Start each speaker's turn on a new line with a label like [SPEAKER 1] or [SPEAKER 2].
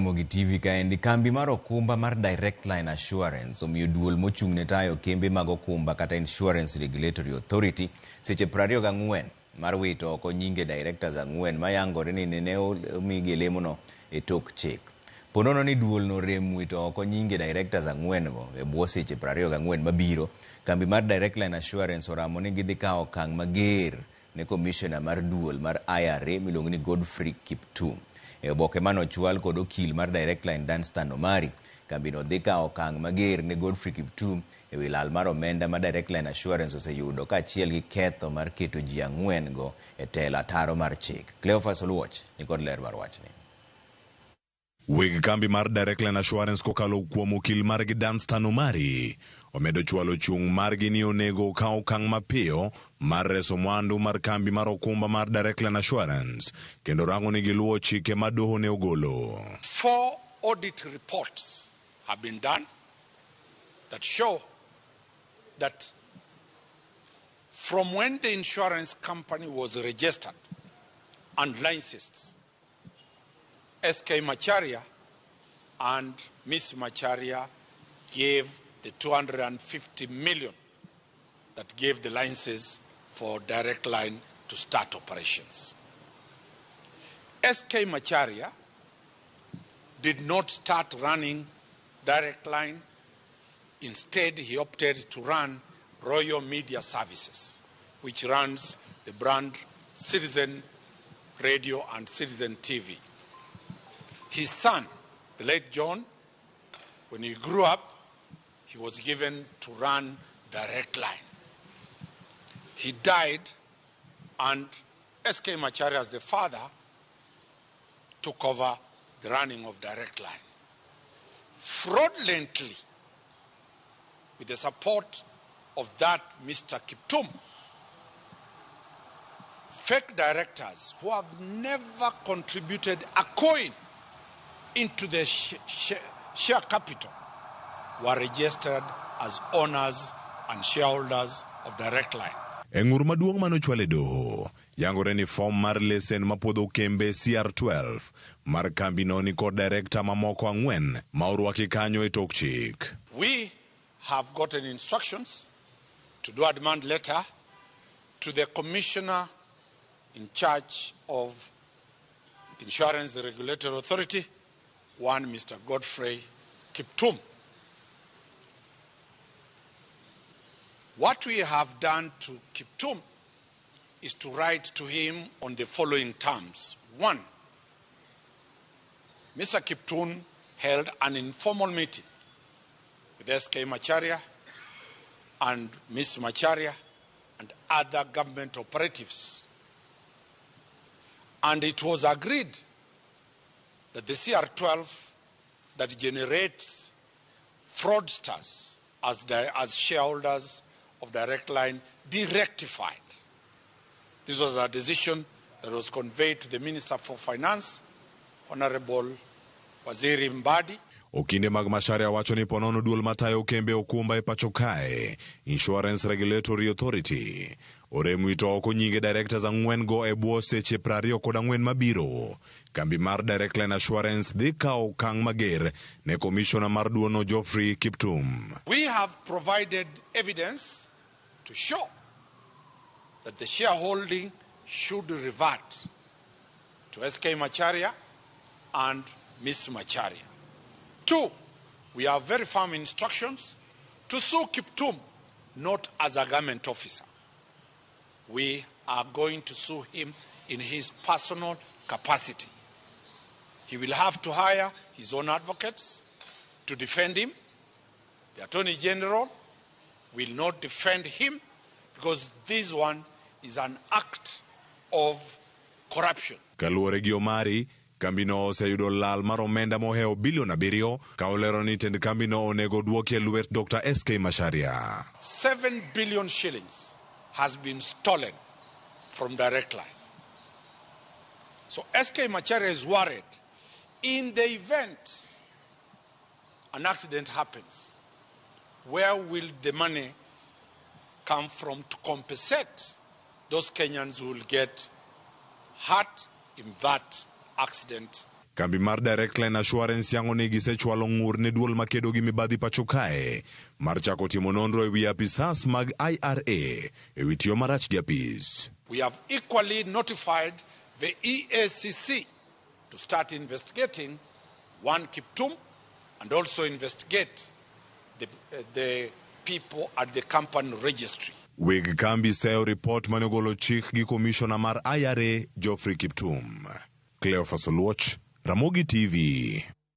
[SPEAKER 1] Ramogi TV kaendi kambi mar okumba mar Direct Line Assurance omiyo duol mochung' ne tayo kembe mag okumba kata Insurance Regulatory Authority seche 24 mar wito oko nyinge directors ang'wen mayangore ni nene omigi e lemono e tok chik. Ponono ni duol no rem wito oko nyinge directors ang'wen go e bwo seche 24 mabiro, kambi mar Direct Line Assurance oramo ni gidhi kawo okang' mager ne commissioner mar duol mar IRA miluongo ni Godfrey Kiptum. E oboke manochwal kod okil mar Direct Line Danstan Omari, kambino dhi kawo okang' mager ne Godfrey Kiptum e wi lal mar omenda ma Direct Line Assurance oseyudo kaachiel gi ketho mar keto ji ang'wen go e telo ataro mar chik. Cleophas Oluoch nikod ler mar wachni.
[SPEAKER 2] Weg kambi mar Direct Line Assurance kokalo kuom okil margi Danstan Omari omedo chwalo chung' margi ni onego okaw okang' mapiyo mar reso mwandu mar kambi mar okumba mar Direct Line Assurance kendo rango ni giluwo chike ma doho ne ogolo.
[SPEAKER 3] 4 audit reports have been done that show that from when the insurance company was registered and licensed, SK Macharia and Miss Macharia gave the 250 million that gave the licenses for Direct Line to start operations. SK Macharia did not start running Direct Line. Instead, he opted to run Royal Media Services, which runs the brand Citizen Radio and Citizen TV. His son, the late John, when he grew up, he was given to run Direct Line. He died, and SK Macharia, as the father, took over the running of Direct Line. Fraudulently, with the support of that Mr. Kiptum, fake directors who have never contributed a coin into the share capital were registered as owners and shareholders of Direct Line.
[SPEAKER 2] E ng'ur maduong' manochwal e doho, yangore ni fom mar lesen mapuodho kembe CR12 mar kambino ni kod director mamoko ang'wen ma orwaki kanyo e tok chik.
[SPEAKER 3] We have gotten instructions to do a demand letter to the commissioner in charge of Insurance Regulatory Authority, one Mr. Godfrey Kiptum. What we have done to Kiptum is to write to him on the following terms. 1, Mr. Kiptum held an informal meeting with SK Macharia and Ms. Macharia and other government operatives. And it was agreed that the CR12 that generates fraudsters as shareholders of Direct Line be rectified. This was a decision that was conveyed to the Minister for Finance, Honorable Waziri Mbadi.
[SPEAKER 2] Okinde mag Macharia wacho ni ponono duol matayo kembe okumba e pacho kae, Insurance Regulatory Authority, orem wito oko nyinge directors ang'wen go e bwo seche 24 mabiro. Kambi mar Direct Line Assurance dhi kawo okang' mager ne commissioner mar duono Geoffrey Kiptum.
[SPEAKER 3] We have provided evidence to show that the shareholding should revert to SK Macharia and Ms. Macharia. 2, we have very firm instructions to sue Kiptum, not as a government officer. We are going to sue him in his personal capacity. He will have to hire his own advocates to defend him. The Attorney General will not defend him because this one is an act of corruption.
[SPEAKER 2] Kaluwore gi Omari, kambino oseyudo lal mar omenda mohewo bilion 7 ka olero ni tend kambino onego duoki e lwet Dr. SK Macharia.
[SPEAKER 3] 7 billion shillings has been stolen from Direct Line. So SK Macharia is worried in the event an accident happens, where will the money come from to compensate those Kenyans who will get hurt in that accident?
[SPEAKER 2] Kambi mar Direct Line Assurance yango ni gisechwalo ng'ur ne duol makedo gi mibadhi pacho kae mar chako timo nonro ewi apisas mag IRA ewi tiyo marach gi apis.
[SPEAKER 3] We have equally notified the EACC to start investigating one Kiptum and also investigate the people at the company registry.
[SPEAKER 2] Weg kambi seyo ripot mane ogolo chik gi komishona mar IRA Geoffrey Kiptum. Cleophas Oluoch, Ramogi TV.